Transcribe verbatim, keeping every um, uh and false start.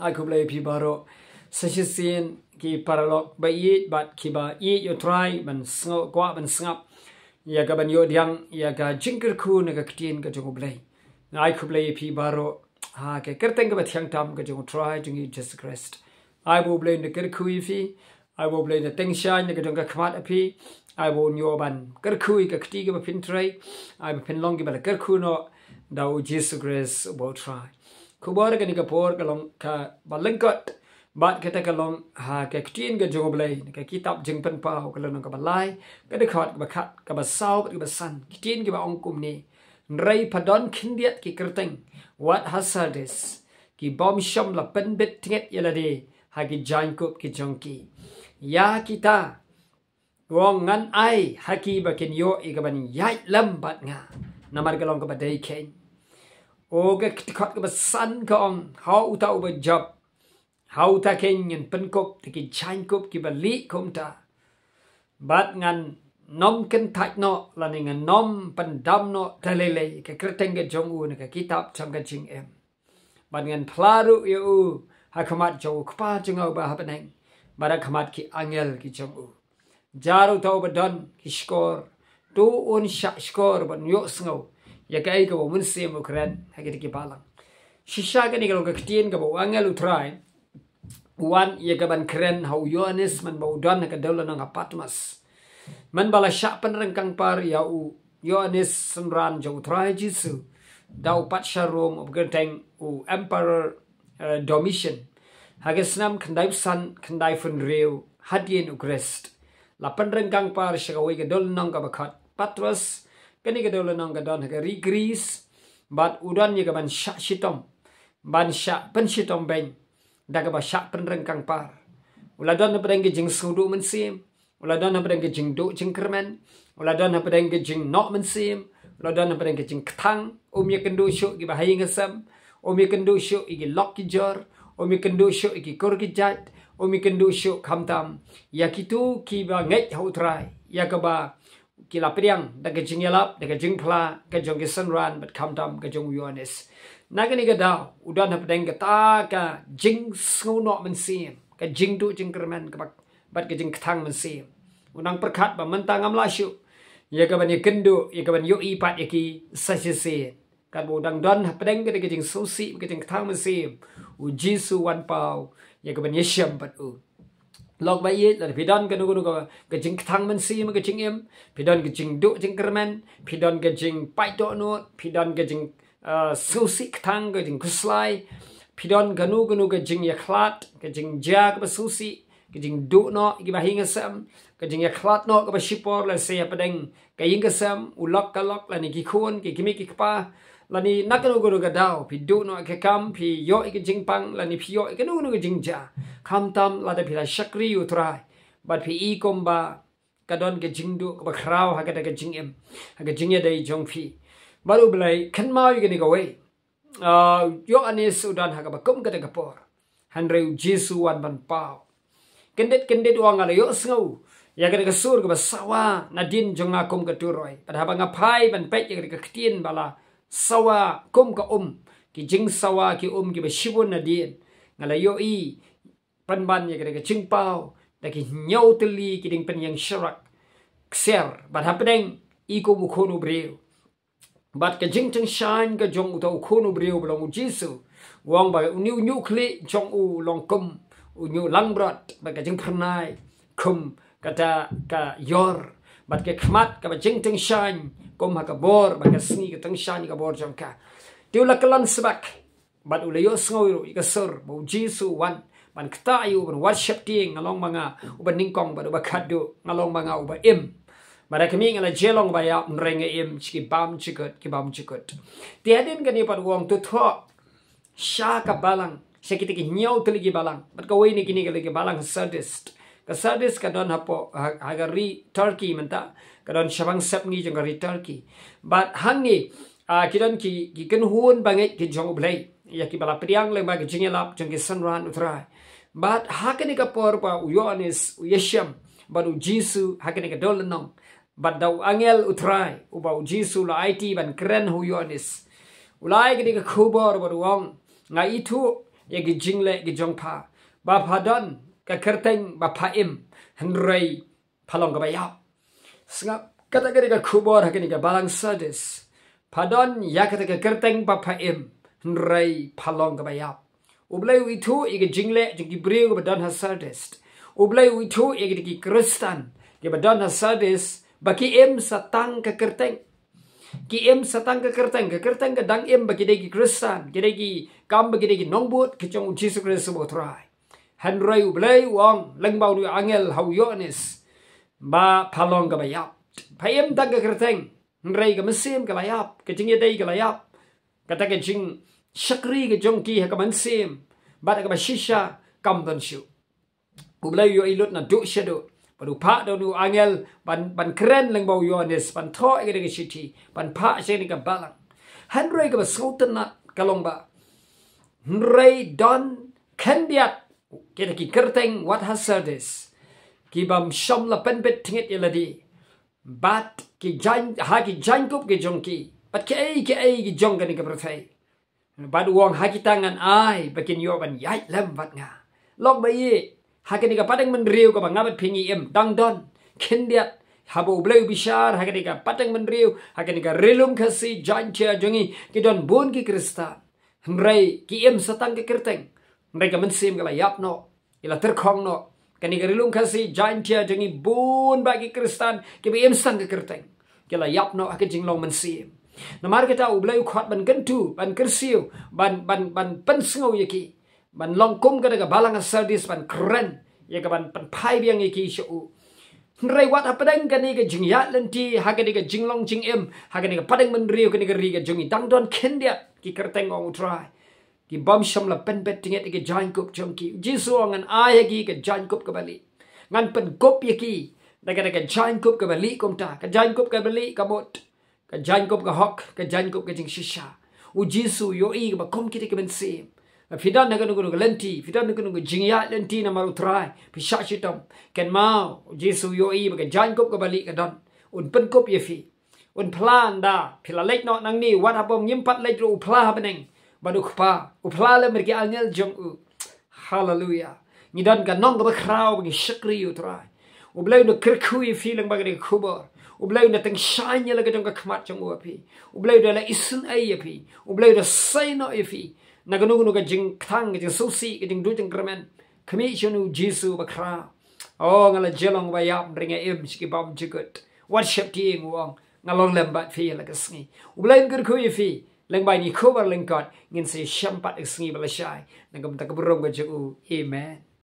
Ai khublei phi baroh. Sa shisien ki paralok ba ïeit bad kiba ïeit ïa u Trai ban sngew kwah ban sngap ïa ka ban ïoh diang ïa ka jingkyrkhu na ka ktien ka jong u Blei. Ai khublei phi baroh ha ka kyrteng kaba thiang tam ka jong u Trai jong ngi Jisu Khrist. Ai ba u Blei un da kyrkhu ïa phi. Ai ba u Blei un da teng shaiñ na ka jong ka khmat ïa phi. Ai ba un ïoh ban kyrkhu ïa ka kti kaba phin trei. Ai ba phin long kiba la kyrkhu noh da u Jisu Khrist uba u Trai. Khubor kane ka por ka long kaba lyngkot bad kata ka long ha ka ktien ka jong u Blei na ka kitab Jingpynpaw ka lynnong kaba lai, ka dkhot kaba khat, kaba saw bad kaba san. Ktien kiba ong kumne: Hynrei pha don khyndiat ki kyrteng wat ha Sardis, ki bym shym la pynbit tnget ïa lade ha ki jaiñkup ki jong ki. Ïa kita u ong ngan ai ha ki ba kin ïoh ïa ka ban ïaid lem bad nga. Namar ka long kaba dei khein. O ka dkhot kaba san ka ong, ha uta uba jop, ha uta khein ngan pynkup da ki jaiñkup kiba lieh kumta. Bad ngan nym kyntait noh lane ngan nym pyndam noh da lei lei ka kyrteng ka jong u na ka kitab jong ka jingim. Bad ngan phla ruh ïa u ha khmat jong u Kpa jong nga uba ha bneng bad ha khmat ki angel ki jong u. Jar uta uba don ki shkor, to un shah shkor bad un ïohsngew ïa kaei kaba u Mynsiem u kren ha kita ki balang. Shisha kane ka long ka ktien kaba u angel u Trai u wan ïa ka ban kren ha u Ïoannis mynba u don ha ka dewlynnong ha Patmos. Mynba la shah pynryngkang par ïa u Ïoannis synran jong u Trai Jisu da u patsha Rom uba kyrteng u Emperor, eh, Domitian, ha ka snem khyndaiphew san khyndaiphew hynriew hadien u Khrist. La pynryngkang par sha kawei ka dewlynnong kaba khot Patmos. Kane ka dewlynnong ka don ha ka ri Gris bad u don ïa ka ban shah shitom, ban shah pynshitom beiñ da kaba shah pynryngkang par. U la don hapdeng ka jingsngewduh mynsiem, u la don hapdeng ka jingduh jingkyrmen, u la don hapdeng ka jingnoh mynsiem, u la don hapdeng ka jingkthang. Um ïakynduh shuh kiba ha ïing ha sem, um ïakynduh shuh ïa ki lok ki jor, um ïakynduh shuh ïa ki kur ki jait, um ïakynduh shuh khamtam ïa kito kiba ngeit ha u Trai, ïa kaba ki la pdiang da ka jingïalap, da ka jingphla ka jong ki synran bad khamtam ka jong u Ïoannis. Na kane ka daw u don hapdeng kata ka jingsngewnoh mynsiem, ka jingduh jingkyrmen kaba, bad ka jingkthang mynsiem. U nang pyrkhat ba mynta ngam lah shuh ïa ka ban ïakynduh, ïa ka ban ïohi pat ïa ki sa shisien. Katba u dang don hapdeng kata ka jingsngewsih, ka jingkthang mynsiem, u Jisu wan paw ïa ka ban ïashem bad u. Lok ba ïeit, lada phi don kano kano ka, ka jingkthang mynsiem ha ka jingim, phi don ka jingduh jingkyrmen, phi don ka jingpait dohnud, phi don ka jing, ah, sngewsih kthang, ka jingkhuslai, phi don kano kano ka jingïakhlad, ka jingjia kaba sngewsih, ka jingduh noh ïa kiba ha ïing ha sem, ka jingïakhlad noh kaba shipor lehse hapdeng ka ïing ka sem, u lok ka lok lane ki khun, ki kmie ki kpa, lane na kano kano ka daw phi duh noh ïa ka kam, phi ïoh ïa ka jingpang lane phi ïoh ïa kano kano ka jingjia. Khamtam lada phi la shakri ïa u Trai bad phi i kumba ka don ka jingduh kaba khraw ha kata ka jingim, ha ka jingïadei jong phi bad u Blei. Kynmaw ïa kane kawei. Ah, u Ïoannis u don ha kaba kum kata ka por. Hynrei u Jisu wan ban paw. Kyndit kyndit u ong, nga la ïohsngew ïa kata ka sur kaba sawa nadien jong nga kum ka turoi. Bad haba nga phai ban peit ïa kata ka ktien ba la sawa kum ka um, ki jingsawa ki um kiba shibun nadien, nga la ïohi pynban ïa kata ka jingpaw da ki hynñiew tylli ki diengpynïeng sharak ksiar, bad hapdeng i kum u Khun u briew. Bad ka jingtyngshaiñ ka jong uta u Khun u briew ba long u Jisu, u ong ba une u ñiuhkhlieh jong u u long kum u ñiuh langbrot, bad ka jingphyrnai kum kata ka ïor, bad ka khmat kaba jingtyngshaiñ kum ha ka bor, bad ka sngi ka tyngshaiñ ha ka bor jong ka. Te u la kyllon sbak bad u la ïohsngew ruh ïa ka sur ba u Jisu u wan ban ktah ïa u, ban wad sheptieng, nga long ma nga uba nyngkong bad uba khatduh, nga long ma nga uba im. Bad ha khmih nga la jia long ba ïap, hynrei nga im sha ki bymjukut ki bymjukut. Te hadien kane pat u ong, to thoh sha ka balang, sha kita ki hynñiew tylli ki balang. Bad kawei na kine ka long ka balang Sardis. Ka Sardis ka don hapoh, ha, ha ka ri Turkey mynta. Ka don shaphang sepngi jong ka ri Turkey. Bad hangne, ah, ki don ki, ki kynhun bangeit ki jong u Blei, ïa kiba la pdiang lyngba ka jingïalap jong ki synran u Trai. Bad ha kane ka por ba u Ïoannis u ïashem bad u Jisu ha kane ka dewlynnong, bad da u angel u Trai uba u Jisu u la aiti ban kren ha u Ïoannis, u la ai kane ka khubor bad u ong, nga ithuh ïa ki jingleh ki jong pha, ba pha don ka kyrteng ba pha im, hynrei pha long kaba ïap. Sngap, kata ka dei ka khubor ha kane ka balang Sardis. Pha don ïa kata ka kyrteng ba pha im, hynrei pha long kaba ïap. U Blei u ithuh ïa ka jingleh jong ki briew kiba don ha Sardis. U Blei u ithuh ïa kita ki Khristan kiba don ha Sardis, ba ki im sa tang ka kyrteng. Ki im sa tang ka kyrteng, ka kyrteng ka dang im ba ki dei ki Khristan, ki dei ki, kam ba ki dei ki nongbud ki jong u Jisu Khrist uba U Trai. Hynrei U Blei u ong lyngba u angel ha u Ïoannis, ba pha long kaba ïap. Pha im tang ka kyrteng, hynrei ka mynsiem ka la ïap, ka jingïadei ka la ïap. Kata ka jingshakri ka jong ki ha ka mynsiem bad ha kaba shisha kam don shuh. U Blei u ïohi lut naduh shaduh, bad u phah da u angel ban, ban kren lyngba u Ïoannis, ban thoh ïa kane ka shithi, ban phah sha kane ka balang. Hynrei kaba sngewtynnat ka long ba, hynrei don khyndiat kita ki kyrteng wat ha Sardis, ki bym shym la pynbit tngit ïa lade, bad ki jaiñ, ha ki jaiñkup ki jong ki, bad kiei kiei ki jong kane ka pyrthei. Bad u ong, ha kita ngan ai ba kin ïoh ban ïaid lem bad nga. Long ba ïeit, ha kane ka pateng bynriew kaba nga bad phi ngi im, dang don khyndiat, haba U Blei u bishar ha kane ka pateng bynriew, ha kane ka Ri Lum Khasi Jaiñtia jong ngi, ki don bun ki Khristan, hynrei ki im sa tang ka kyrteng, hynrei ka mynsiem ka la ïap noh, ki la tyrkhong noh. Kane ka Ri Lum Khasi Jaiñtia jong ngi, bun bah ki Khristan kiba im sa tang ka kyrteng, ki la ïap noh ha ka jinglong mynsiem. Namar kata U Blei u khot ban kyntu, ban kyrsiew, ban, ban, ban pynsngew ïa ki, ban long kum kata ka balang ha Sardis, ban kren ïa ka, ban pynphai biang ïa ki sha u. Hynrei wat hapdeng kane ka jingïaid lynti, ha kane ka jinglong jingim, ha kane ka pateng bynriew, kane ka ri ka jong ngi, dang don khyndiat ki kyrteng, ong U Trai, ki bym shym la pynbit tngit ïa ka jaiñkup jong ki. U Jisu u ong, ngan ai ha ki ka jaiñkup kaba lieh. Ngan pynkup ïa ki da kata ka jaiñkup kaba lieh kumta. Ka jaiñkup kaba lieh ka mut ka jaiñkup ka hok, ka jaiñkup ka jingshisha. U Jisu u ïohi kaba kum kita ki mynsiem. Phi don ha kano kano ka lynti, phi don ha kano ka jingïaid lynti namar U Trai, phi shah shitom, kynmaw, U Jisu u ïohi ba ka jaiñkup kaba lieh ka don. Un pynkup ïa phi. Un phla ynda phi la leit noh nangne, wat haba ngim pat leit ruh, u phla ha bneng bad u Kpa, u phla lem bad ki angel jong u. Haleluia. Ngi don ka nong kaba khraw ba ngi shakri ïa U Trai. U Blei un da kyrkhu ïa phi lyngba kane ka khubor. U Blei un da tyngshaiñ ïa la ka jong ka khmat jong u ha phi. U Blei un da la isynei ïa phi. U Blei un da sei noh ïa phi na kano kano ka jingkthang, ka jingsngewsih, ka jingduh jingkyrmen. Khmih sha une U Jisu ba khraw. O, nga la ju long ba ïap, hynrei nga im sha ki bymjukut. Wat sheptieng, u ong, nga long lem bad phi ïa la ka sngi. U Blei un kyrkhu ïa phi lyngba ine i khubor lyngkot. Ngin sa ïashem pat ïa ka sngi ba lashai. Na ka bynta ka burom ka jong u. Amen.